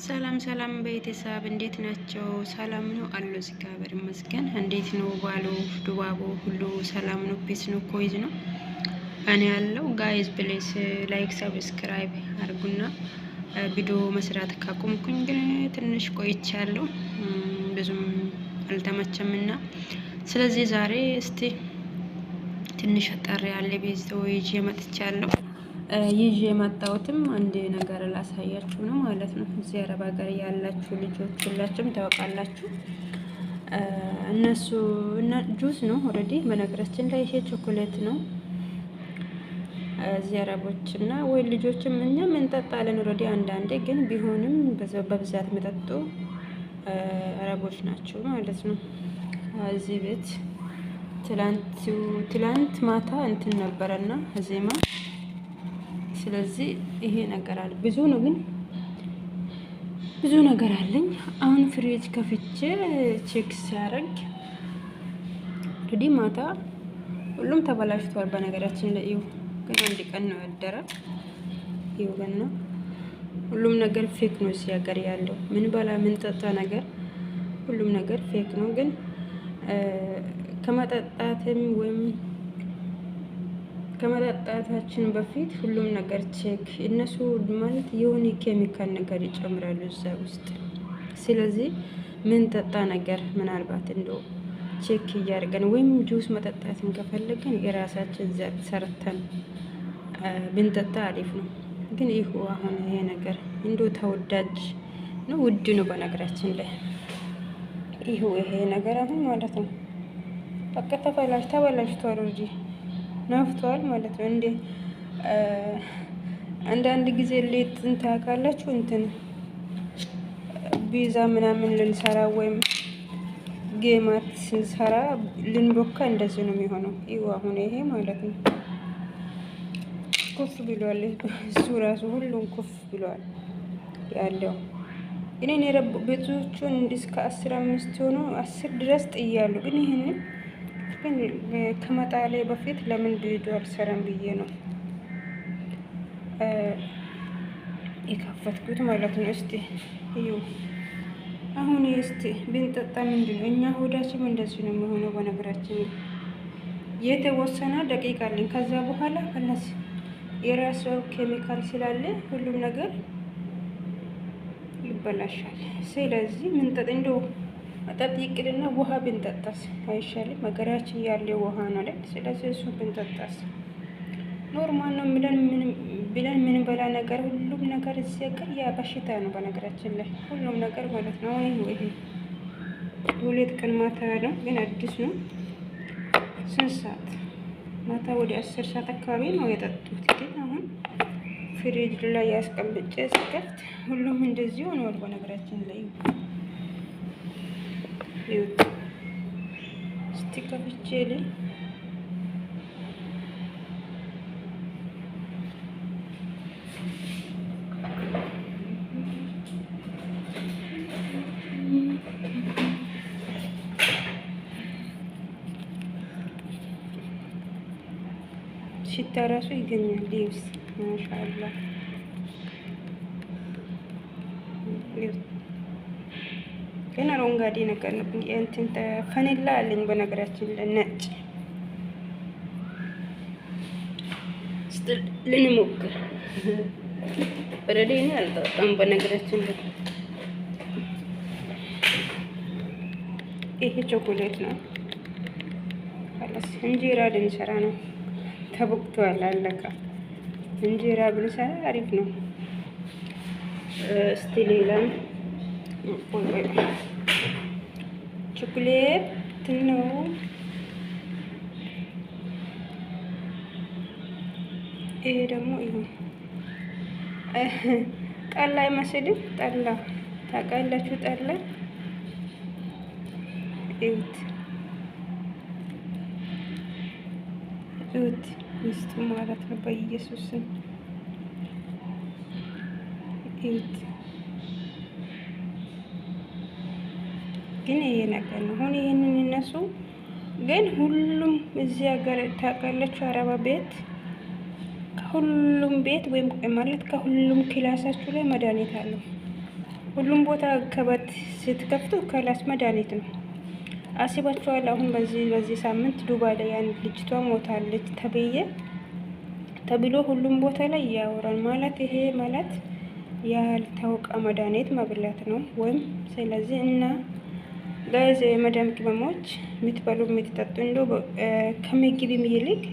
ሰላም ሰላም ቤተሰብ እንዴት ናቸው? ሰላም ነው አሉ እግዚአብሔር ይመስገን። እንዴት ነው ባሉ ድባቡ ሁሉ ሰላም ነው? Peace ነው? كويس ነው? እኔ ያለው guys please like subscribe አድርጉና ቪዲዮ መስራት ካቆምኩኝ ግን ትንሽ ቆይቻለሁ፣ ብዙም አልተመቸምና ስለዚህ ዛሬ እስቲ ትንሽ አጠር ያለ ቪዲዮ ይዤ መጥቻለሁ። ይዤ የመጣሁትም አንድ ነገር ላሳያችሁ ነው ማለት ነው። እዚህ አረብ ሀገር ያላችሁ ልጆች ሁላችሁም ታውቃላችሁ። እነሱ ጁስ ነው already። በነገራችን ላይ ይሄ ቾኮሌት ነው። እዚህ አረቦች እና ወይ ልጆችም እኛም እንጠጣለን already አንዳንዴ፣ ግን ቢሆንም በብዛት የሚጠጡ አረቦች ናቸው ማለት ነው። እዚህ ቤት ትላንት ማታ እንትን ነበረና ዜማ ስለዚህ ይሄ ነገር አለ። ብዙ ነው ግን ብዙ ነገር አለኝ። አሁን ፍሪጅ ከፍቼ check ሲያደርግ already ማታ ሁሉም ተበላሽቷል። በነገራችን ላይ ይኸው ግን አንድ ቀን ነው ያደረ። ይኸው ገና ሁሉም ነገር fake ነው እዚህ ሀገር ያለው ምን በላ ምን ጠጣ ነገር ሁሉም ነገር fake ነው። ግን ከመጠጣትም ወይም ከመጠጣታችን በፊት ሁሉም ነገር check እነሱ ማለት የሆነ ኬሚካል ነገር ይጨምራሉ እዛ ውስጥ። ስለዚህ ምን ጠጣ ነገር ምናልባት እንደው check እያደረገን ወይም ጁስ መጠጣትን ከፈለገን የራሳችን ሰርተን ብንጠጣ አሪፍ ነው። ግን ይሁ አሁን ይሄ ነገር እንደው ተወዳጅ ነው፣ ውድ ነው። በነገራችን ላይ ይሁ ይሄ ነገር አሁን ማለት ነው በቃ ተበላሽቷል እንጂ ነፍቷል ማለት ነው። እንዴ አንዳንድ ጊዜ ሌት ታውቃላችሁ እንትን ቢዛ ምናምን ልንሰራ ወይም ጌማት ስንሰራ ልንቦካ እንደዚህ ነው የሚሆነው። ይኸው አሁን ይሄ ማለት ነው ኩፍ ብሏል። እሱ ራሱ ሁሉም ኩፍ ብሏል ያለው እኔ ብዙዎቹን እስከ 15 ሆኖ 10 ድረስ ጥያሉ። ግን ይህንን ግን ከመጣሌ በፊት ለምን ቪዲዮ አልሰራም ብዬ ነው የከፈትኩት ማለት ነው። እስቲ እዩ አሁን እስቲ ብንጠጣ ምንድን ነው እኛ ሆዳችን እንደዚህ ነው የሚሆነው። በነገራችን የተወሰነ ደቂቃ አለኝ። ከዛ በኋላ ከነስ የራሱ ኬሚካል ስላለ ሁሉም ነገር ይበላሻል። ስለዚህ ምንጠጥ እንደው መጠጥ ይቅርና ውሃ ብንጠጣስ አይሻልም? ሀገራችን ያለ ውሃ ነው አይደል? ስለዚህ እሱ ብንጠጣስ normal ነው ብለን ምን በላ ነገር ሁሉም ነገር እዚህ ሀገር ያ በሽታ ነው። በነገራችን ላይ ሁሉም ነገር ማለት ነው። አሁን ይሄ 2 ቀን ማታ ነው፣ ግን አዲስ ነው። ስንት ሰዓት ማታ ወደ 10 ሰዓት አካባቢ ነው የጠጡት። ግን አሁን ፍሪጅ ላይ ያስቀምጬ ስከፍት ሁሉም እንደዚህ ሆኗል። በነገራችን ላይ ይኸውት እስቲ ከፍቼ ላይ ሽታ ራሱ ይገኛል። ይኸውስ ማሻአላህ ግን አረንጓዴ ነገር ነው። እንትን ፈኒላ አለኝ በነገራችን ላይ ነጭ ልንሞክር። already እኔ አልጠጣም በነገራችን ላይ። ይሄ ቾኮሌት ነው። خلاص እንጀራ ልንሰራ ነው። ተቦክቷል፣ አለቀ። እንጀራ ብንሰራ አሪፍ ነው። እስቲ ሌላም ቾኮሌት ነው። ይሄ ደግሞ ይሁን ጠላ አይመስልም? ጠላ ታውቃላችሁ? ጠላ እዩት፣ እዩት ውስጡ ማለት ነው። በኢየሱስ ስም እዩት። ግን ይሄ ነገር ነው። አሁን ይሄንን እነሱ ግን ሁሉም እዚህ ሀገር ታውቃላችሁ፣ አረባ ቤት ከሁሉም ቤት ወይም ማለት ከሁሉም ክላሳችሁ ላይ መድኃኒት አለው። ሁሉም ቦታ ከበት ስትከፍቱ خلاص መድኃኒት ነው። አስባችኋል? አሁን በዚህ ሳምንት ዱባይ ላይ አንድ ልጅቷ ሞታለች ተብዬ ተብሎ ሁሉም ቦታ ላይ ያወራል። ማለት ይሄ ማለት ያልታወቀ መድኃኒት መብላት ነው ወይም ስለዚህ እና guys የመዳም ቅመሞች የምትበሉ የምትጠጡ እንደው ከምግብም ይልቅ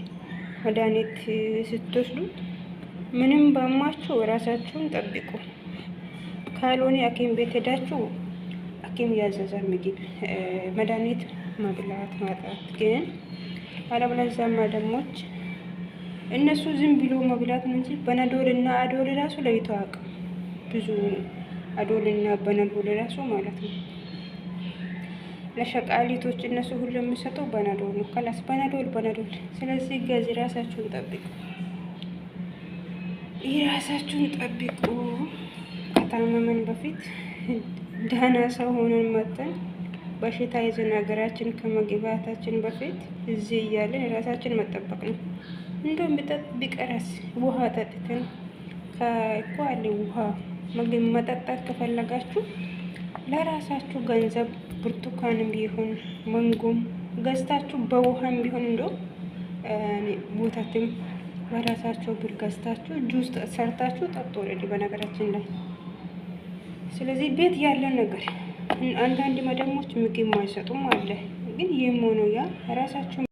መድኃኒት ስትወስዱ ምንም ባማችሁ ራሳችሁን ጠብቁ። ካልሆነ ሐኪም ቤት ሄዳችሁ ሐኪም ያዘዘ ምግብ መድኃኒት መብላት ማጣት ግን አለበለዚያ መዳሞች እነሱ ዝም ብሎ መብላት ነው እንጂ በነዶል እና አዶል ራሱ ለይቶ አያውቅም። ብዙ አዶል እና በነዶል ራሱ ማለት ነው ለሸቃሊቶች እነሱ ሁሉ የሚሰጠው በነዶል ነው። خلاص በነዶል በነዶል። ስለዚህ guys ራሳችሁን ጠብቁ፣ ራሳችሁን ጠብቁ። ከታመመን በፊት ደህና ሰው ሆነን መጠን በሽታ ይዘን ሀገራችን ከመግባታችን በፊት እዚህ እያለን ራሳችን መጠበቅ ነው። እንደውም ቢቀረስ ውሃ ጠጥተን እኮ አለ ውሃ ምግብ መጠጣት ከፈለጋችሁ ለራሳችሁ ገንዘብ ብርቱካንም ቢሆን መንጎም ገዝታችሁ በውሃም ቢሆን እንደው ወተትም በራሳችሁ ብር ገዝታችሁ ጁስ ሰርታችሁ ጠጡ። already በነገራችን ላይ ስለዚህ ቤት ያለው ነገር አንዳንድ መደሞች ምግብ ማይሰጡም አለ። ግን ይህም ሆኖ ያ ራሳችሁ